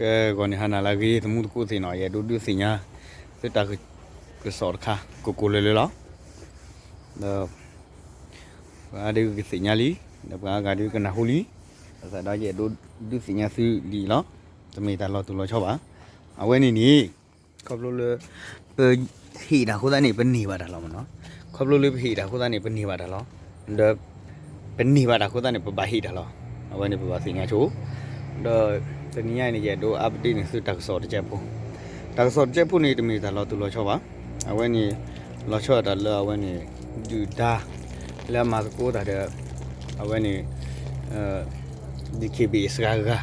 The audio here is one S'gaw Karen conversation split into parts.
ကဲ ဂီၤန့ၣ်ဟါနၤလၢအဂ့ၤ သမူသကိးသ့ၣ်နီၤ, ယအဲၣ်ဒိးဒုးသ့ၣ်ညါ သုတၢ်ကစီၣ်တခါ ကိၢ်ကိၢ်လၢၤလၢၤလီၤ. ဒီး ပှၤဒုးကသ့ၣ်ညါလံ, ဒီးပှၤဂၤဒုးကနၢ်ဟူလံ, ဘၣ်ဆၣ်ဒီးယအဲၣ်ဒိးဒုးသ့ၣ်ညါသုလံလီၤ. တမ့ၢ်တၢ်လီၤတူၢ်လီၤဆီဘၣ်. အဝဲန့ၣ်န့ၣ် ခီဖျိလၢ ပဟ့ၣ်တၢ်အဃိသတးန့ၣ် ပန့ၢ်ဘၣ်တၢ်လီၤမ့ၢ်နီၤ. ခီဖျိလၢပဟ့ၣ်တၢ်အဃိသတးန့ၣ် ပန့ၢ်ဘၣ်တၢ်လီၤ. ဒီး ပန့ၢ်ဘၣ်တၢ်အဃိသတးန့ၣ် ပဘၣ်ဟ့ၣ်တၢ်လီၤ. အဝဲန့ၣ်ပဘၣ်သ့ၣ်ညါဆိ ဒီးတနံၤညါအံၤန့ၣ် ယအဲၣ်ဒိး update န့ၣ် သုတၢ်ကစီၣ်တကဲးဖိ, တၢ်ကစီၣ်တကဲးဖိန့ၣ် တမ့ၢ်တၢ်လီၤတူၢ်လီၤဆီဘၣ်. အဝဲန့ၣ် လီၤဆီဒၣ်တၢ်လၢအဝဲန့ၣ် ဒုၣ်ဒါ လၢအမၤသကိးတၢ်ဒီး အဝဲန့ၣ် DKBA စှၤဂၤ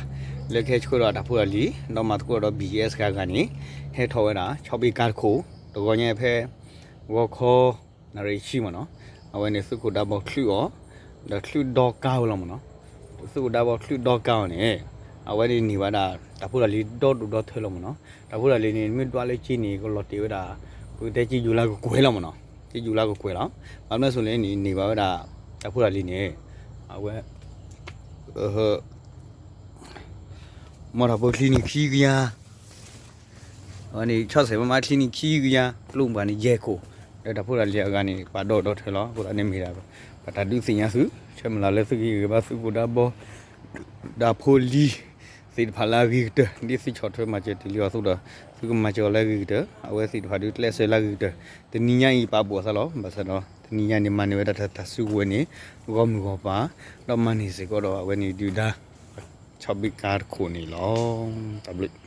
လၢကဟဲဆှၢဒီးတၢ်ဖိတၢ်လံၤ ဒီးမၤသကိးဒီး BGF စှၤဂၤန့ၣ် ဟဲထီၣ်ဝဲဒၣ် ဆီဘ့ကါတခိၣ် တဂီၤညါဖဲ ဂီၤခီ နၣ်ရံၣ်ဆံမ့ၢ်နီၤ. အဝဲန့ၣ်သုးခိၣ်ဒၢဘီချုးအီၤ ဒီးချုးဒီကါဝဲလီၤမ့ၢ်နီၤ. သုးခိၣ်ဒၢဘီချုးဒီကါအီၤန့ၣ် အဝဲန့ၣ်န့ၢ်ဘၣ်ဒၣ် တၢ်ဖိတၢ်လံၤဒီဒိၣ်ဒီထၢလီၤမ့ၢ်နီၤ. တၢ်ဖိတၢ်လံၤန့ၣ် မ့ၢ်ဒွးလၢက့န့ၣ် ကလီၤတ့ၢ်ဝဲဒၣ် ပကတဲက့ယူၤလါကကွဲၤလီၤမ့ၢ်နီၤ. က့ယူၤလါကကွဲၤလီၤ. ဘၣ်မနုၤအဃိလဲၣ်န့ၣ် န့ၢ်ဘၣ်ဝဲဒၣ် တၢ်ဖိတၢ်လံၤန့ၣ် အဝဲ မီၢ်တၢ်ဖိချံန့ၣ်ခံကယၤ အဝဲန့ၣ် ဆီၣ်စဲးမးမးချံန့ၣ်ခံကယၤ ကျိပှၤန့ၣ်ယဲၢ်ခိၣ်, ဒီးတၢ်ဖိတၢ်လံၤအဂၤန့ၣ် ပာ်ဒီဒိၣ်ဒီထၢလီၤ. အဃိသတးန့ၣ်မ့ၢ်ဒၣ် ပတၢ်ဒုးသ့ၣ်ညါသု, ဆၢမုၢ်လၢ်လၢသုကဟ့ၣ်ဂံၢ်ဘါသုးခိၣ်ဒၢဘီ ဒၢဖိလံၤသ့ၣ်တဖၣ်လၢအဂ့ၤကတၢၢ်, ဒ်သုဆီၣ်ထွဲမၤစၢၤတ့ၢ်လံအီၤအသိးဒီး သုကမၤစၢၤအီၤလၢအဂ့ၤကတၢၢ်, အဝဲသ့ၣ်တဖၣ်ဒုးကျဲးစၢးလၢအဂ့ၤကတၢၢ်. တနံၤညါအံၤပာ်ဘိးအသးလီၤ. ဘၣ်ဆၣ်ဒီး တနံၤညါန့ၣ် မၤန့ၢ်ဝဲဒၣ်တၢ်စုကဝဲၤန့ၣ် ဂီၢ်မုၢ်ဂီၢ်ပၤ, ဒီးမၤန့ၢ်စ့ၢ်ကီးဒီးအဝဲန့ၣ်ဒုၣ်ဒါ ဆီဘ့ကါတခိၣ်န့ၣ်လီၤ. တၢ်ဘျုး